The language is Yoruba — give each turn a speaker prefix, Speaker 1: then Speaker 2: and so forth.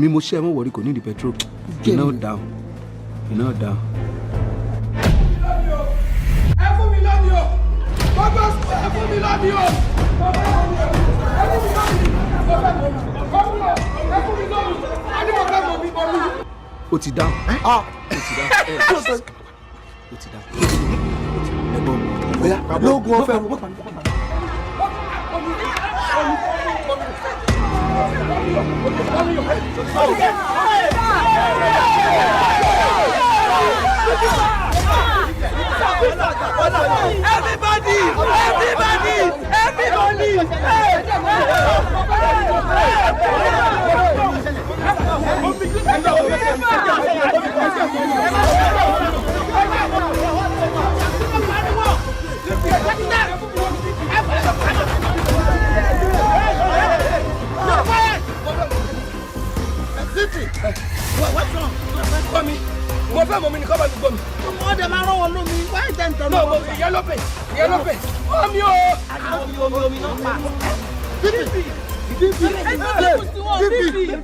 Speaker 1: Mi mo ṣe, ẹ mọ̀ wọ̀rí, kò ní di petrol. Iná down, iná down.
Speaker 2: Ẹ fún mi lómi o! Gbogbo ẹ fún mi lómi o! Ẹ fún mi lómi! Mo fẹ́ mọ̀ mi! Ẹ fún mi lómi! A ní mo fẹ́ mọ̀ mi mọ̀ mi.
Speaker 1: Ó ti dáhùn, ó ti dáhùn, ó ti dáhùn, ẹ̀gbọ́n mi.
Speaker 3: Oya, lóògùn ọ̀fẹ́.
Speaker 2: Everybody! Everybody! Everybody! Gbọ́ mi, mo fẹ́ mọ̀ mi nìkan bá mi gbọ́ mi.
Speaker 4: Wọ́n dẹ̀ máa rán wọn lómi. Wáyé tẹ̀ ń tẹnu.
Speaker 2: No, mo ìyẹn ló pè, ìyẹn ló pè. Omi o!
Speaker 4: Omi, omi, omi náà pa.
Speaker 3: DP, DP, DP.